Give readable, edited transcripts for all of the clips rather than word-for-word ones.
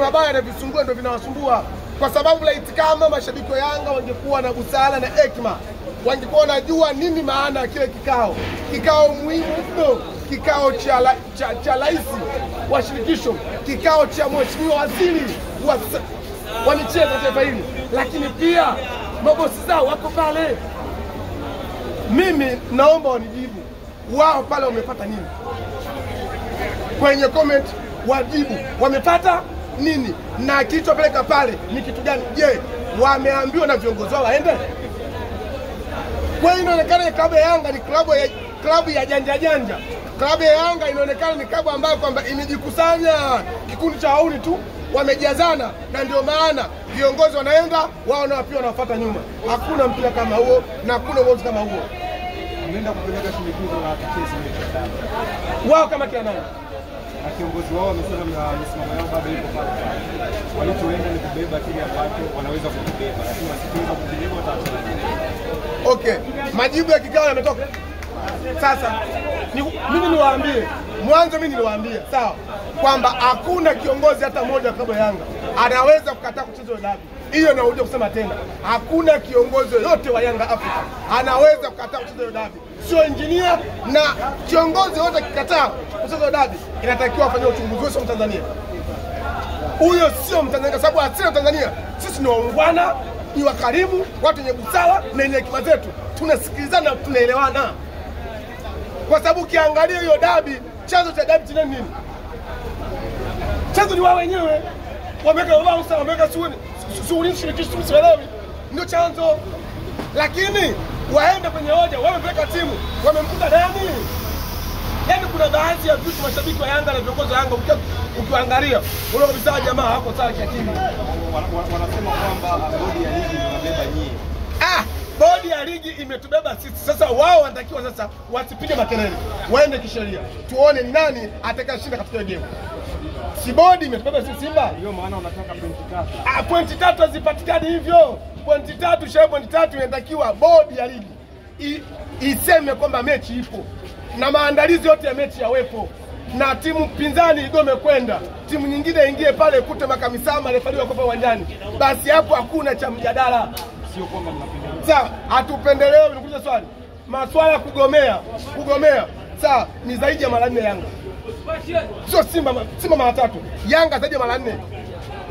mabaya na visungua ndio vinawasumbua. Kwa sababu laiti kama mashabiki wa Yanga wangekuwa na busara na hekima, wangekuwa wanajua nini maana ya kile kikao, kikao muhimu mno, kikao cha rais wa shirikisho, kikao cha mheshimiwa waziri wa michezo taifa hili, lakini pia mabosi zao wako pale. Mimi naomba wanijibu wao pale wamepata nini. Kwenye comment wajibu wamepata nini na kilichopeleka pale ni kitu gani? Je, wameambiwa na viongozi wao waende? Kwa hiyo inaonekana klabu ya Yanga ni klabu ya janja janja. Klabu ya Yanga inaonekana ni klabu ambayo kwamba imejikusanya kikundi cha wauni tu, wamejazana, na ndio maana viongozi wanaenda wao nao pia wanafuata nyuma. Hakuna mpira kama huo na hakuna uongozi kama huo. Ameenda kupeleka shinikizo la kesi mechi. Wao kama kina nani? Na kiongozi wao wamesema misimamo yao bado iko pale pale. Walichoenda ni kubeba kile ambacho wanaweza kukibeba, lakini wasikiweza kukibeba wataachana. Okay, majibu ya kikao yametoka. Sasa mimi niwaambie, mwanzo mimi niliwaambia sawa kwamba hakuna kiongozi hata mmoja wa klabu ya Yanga anaweza kukataa kucheza dabi. Hiyo narudia kusema tena, hakuna kiongozi yoyote wa Yanga Africa anaweza kukataa kucheza dabi. Sio engineer, na kiongozi yoyote akikataa kucheza dabi inatakiwa afanye uchunguzi. Sio Mtanzania huyo, sio Mtanzania, kwa sababu asili ya Tanzania sisi ni waungwana, ni wakarimu, watu wenye busara na wenye hekima zetu, tunasikilizana, tunaelewana. Kwa sababu ukiangalia hiyo dabi, chanzo cha dabi ni nini? Chanzo ni wao wenyewe. Wameweka wao, wameweka suri shirikisho, sielewi. Ndio chanzo. Lakini waende kwenye hoja, wamepeleka timu, wamemkuta nani? Yaani kuna baadhi ya vitu mashabiki wa Yanga na viongozi wa Yanga ukiangalia, unaona kabisa jamaa hako sawa kiakili. Wanasema kwamba bodi ya ligi inabeba nyinyi. Bodi ya ligi imetubeba sisi. Sasa wao wanatakiwa sasa wasipige makelele, waende kisheria. Tuone ni nani atakayeshinda katika game. Si bodi imetubeba sisi Simba? Hiyo maana unataka pointi 3. Pointi 3 hazipatikani hivyo. Pointi 3, shehe, pointi 3 inatakiwa bodi ya ligi iseme kwamba mechi ipo na maandalizi yote ya mechi yawepo, na timu pinzani igome kwenda, timu nyingine ingie pale kute makamisama refari wako pale uwanjani. Basi hapo hakuna cha mjadala. Sio kwamba mnapendelea. Sawa, hatupendelewi. Nikuulize swali. Maswala kugomea sawa ni zaidi ya mara 4 Yanga. Sio Simba mara 3. Yanga zaidi ya mara 4.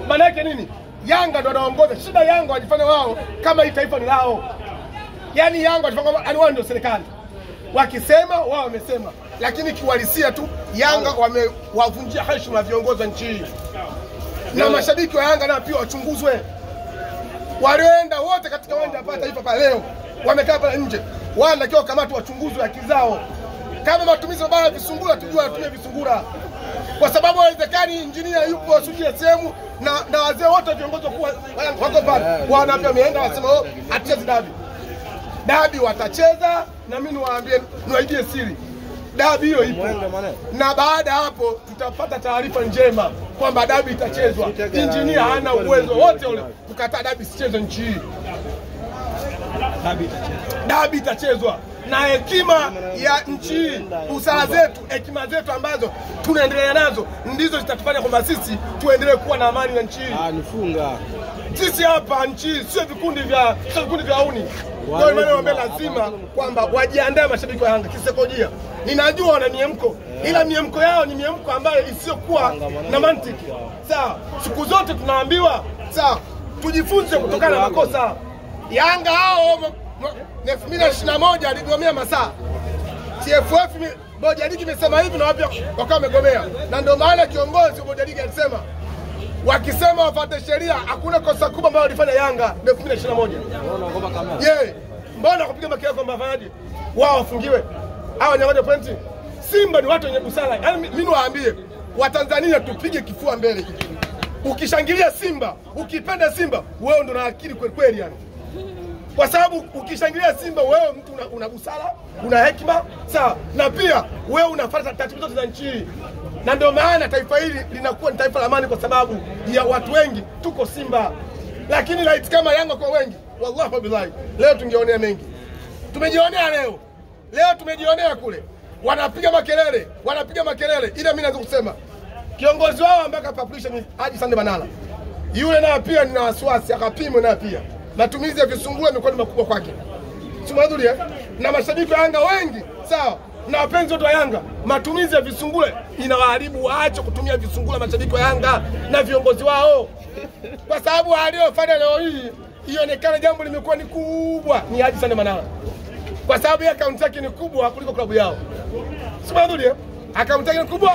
Maana yake nini? Yanga ndio wanaongoza. Shida Yanga wajifanya wao kama hii taifa ni lao. Yaani Yanga wajifanya kama wao ndio serikali. Wakisema wao wamesema, lakini kiuhalisia tu Yanga wamewavunjia heshima viongozi wa nchi hii. Na mashabiki wa Yanga nao pia wachunguzwe. Walioenda wote katika uwanja hapa Taifa pale leo wamekaa pale nje, wanatakiwa kamati wachunguzwe haki zao. Kama matumizi mabaya ya visungura, tujue wanatumia visungura, kwa sababu haiwezekani engineer yupo sijui sehemu na wazee wote viongozi wakuu wako pale wanaambia wameenda wasema oh, hatuchezi dabi. Dabi watacheza, na mimi niwaambie, niwaibie siri, dabi hiyo ipo, na baada hapo tutapata taarifa njema kwamba dabi itachezwa. Engineer hana uwezo wote ule kukataa dabi isichezwe nchi hii. Dabi itachezwa na hekima ya nchi hii, busara zetu, hekima zetu ambazo tunaendelea nazo ndizo zitatufanya kwamba sisi tuendelee kuwa na amani na nchi hii. Nifunga. Sisi hapa nchi sio vikundi vya uni. Kwa hiyo maana lazima kwamba wajiandae mashabiki wa Yanga kisaikolojia. Ninajua wana miemko, ila miemko yao ni miemko ambayo isiyokuwa na mantiki. Sawa, siku zote tunaambiwa sawa, tujifunze kutokana na makosa. Yanga hao 2021 aligomea masaa. TFF bodi ya ligi imesema hivi na wapi wakawa wamegomea. Na ndio maana kiongozi wa bodi ya ligi alisema wakisema wafuate sheria hakuna kosa kubwa ambalo walifanya Yanga 2021. Je, mbona kupiga makelele kwamba wafanyaje? Wao wafungiwe. Hawa nyang'anya pointi. Simba ni watu wenye busara. Yaani mimi niwaambie Watanzania tupige kifua mbele. Ukishangilia Simba, ukipenda Simba, wewe ndo na akili kweli kweli yani. Kwa sababu ukishangilia Simba wewe mtu una busara, una hekima, sawa, na pia wewe unafuata taratibu zote za nchi hii. Na ndio maana taifa hili linakuwa ni taifa la amani kwa sababu ya watu wengi tuko Simba. Lakini laiti kama Yanga kwa wengi, wallahi billahi, leo tungeonea mengi. Tumejionea leo. Leo tumejionea kule. Wanapiga makelele, wanapiga makelele. Ila mimi naweza kusema Kiongozi wao ambaye kapublisha ni Haji Sande Manara. Yule naye pia nina wasiwasi akapimwe naye pia. Matumizi ya visungura yamekuwa ni makubwa kwake. Simadhuri eh? Na mashabiki wa Yanga wengi, sawa? Na wapenzi wote wa Yanga, matumizi ya visungura inawaharibu. Waache kutumia visungura mashabiki wa Yanga na viongozi wao. Kwa sababu aliyofanya leo hii ionekane jambo limekuwa ni kubwa ni Haji Sande Manara. Kwa sababu ya akaunti yake ni kubwa kuliko klabu yao. Simadhuri eh? Akaunti yake ni kubwa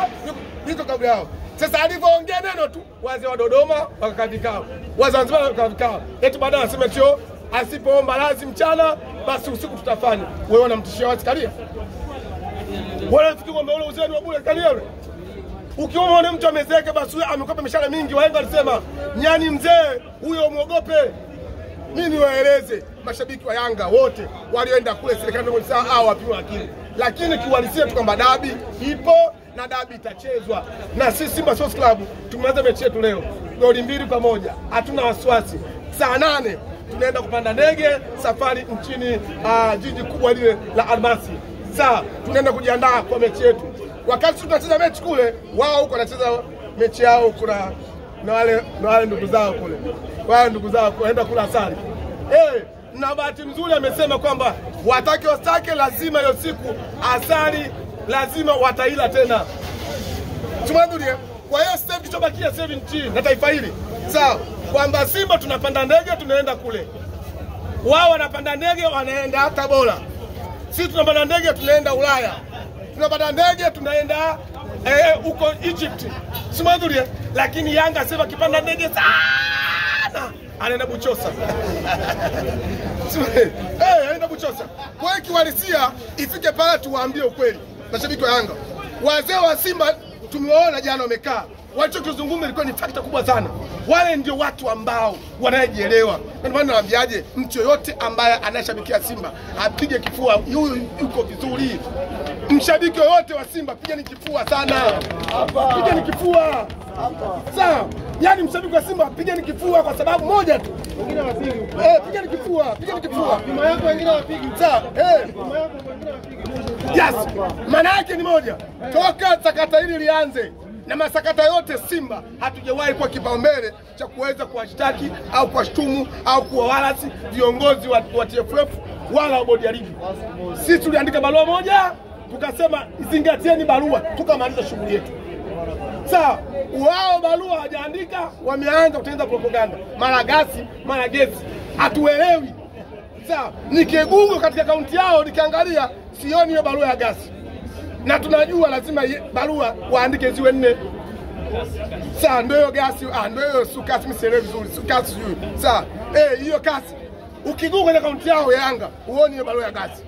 kuliko klabu yao. Sasa alivyoongea neno tu, wazee wa Dodoma wakakaa vikao, wazee wa Zanzibar wakakaa vikao. Eti baadaye anasema tio asipoomba radhi mchana basi usiku tutafanya. Wewe unamtishia watu Karia? Wewe unafikiri kwamba ule uzee ni wa bure Karia yule? Ukiona mtu amezeeka basi huyo amekopa mishahara mingi. Wahenga walisema nyani mzee huyo muogope. Mimi niwaeleze mashabiki wa Yanga wote walioenda kule serikali ndio sawa au wapimwe akili. Lakini kiuhalisia tu kwamba dabi ipo na dabi itachezwa. Na sisi Simba Sports Club tumeanza mechi yetu leo goli 2-1. Hatuna wasiwasi. Saa 8 tunaenda kupanda ndege safari nchini jiji kubwa lile la Almasi. Saa tunaenda kujiandaa kwa mechi yetu. Wakati tunacheza mechi kule, wao huko wanacheza mechi yao kuna na wale ndugu zao kule. Wale ndugu zao waenda kula asali. Na bahati nzuri amesema kwamba watake wasitake lazima hiyo siku asali lazima wataila tena. Tumadhurie. Kwa hiyo sasa kilichobakia 17 na taifa hili. Sawa, kwamba Simba tunapanda ndege tunaenda kule. Wao wanapanda ndege wanaenda Tabora. Sisi tunapanda ndege tunaenda Ulaya. Tunapanda ndege tunaenda huko Egypt. Simadhurie. Lakini Yanga sema kipanda ndege sana anaenda Buchosa. Anaenda Buchosa. Kwa hiyo kiuhalisia ifike pale tuwaambie ukweli mashabiki wa Yanga. Wazee wa Simba tumewaona jana wamekaa. Walichokizungumza ilikuwa ni factor kubwa sana. Wale ndio watu ambao wanajielewa. Na ndio maana nawaambiaje, mtu yoyote ambaye anashabikia Simba apige kifua, huyu yuko vizuri. Mshabiki yoyote wa Simba piga ni kifua sana. Piga ni kifua. Sawa. Yaani mshabiki wa Simba piga ni kifua kwa sababu moja tu. Wengine wapigi. Piga ni kifua, piga ni kifua. Nyuma yako wengine wapigi. Sawa. Nyuma yako wengine wapigi. Yes. Maana yake ni moja. Toka sakata hili lianze na masakata yote Simba hatujawahi kuwa kipaumbele cha kuweza kuwashtaki au kuwashtumu au kuwawalasi viongozi wa TFF wala wa bodi ya ligi. Sisi tuliandika barua moja tukasema zingatieni barua, tukamaliza shughuli yetu. Sawa, wao barua hawajaandika, wameanza kutengeneza propaganda. Mara gasi, mara gesi. Hatuelewi. Sawa, nikigugo katika akaunti yao nikiangalia sioni hiyo barua ya gasi. Na tunajua lazima barua waandike ziwe 4. Sawa, ndio hiyo gasi, ndio hiyo sukasi, mimi sielewi vizuri, sukasi sijui. Sawa, hiyo kasi. Ukigugo kwenye akaunti yao ya Yanga, huoni hiyo barua ya gasi.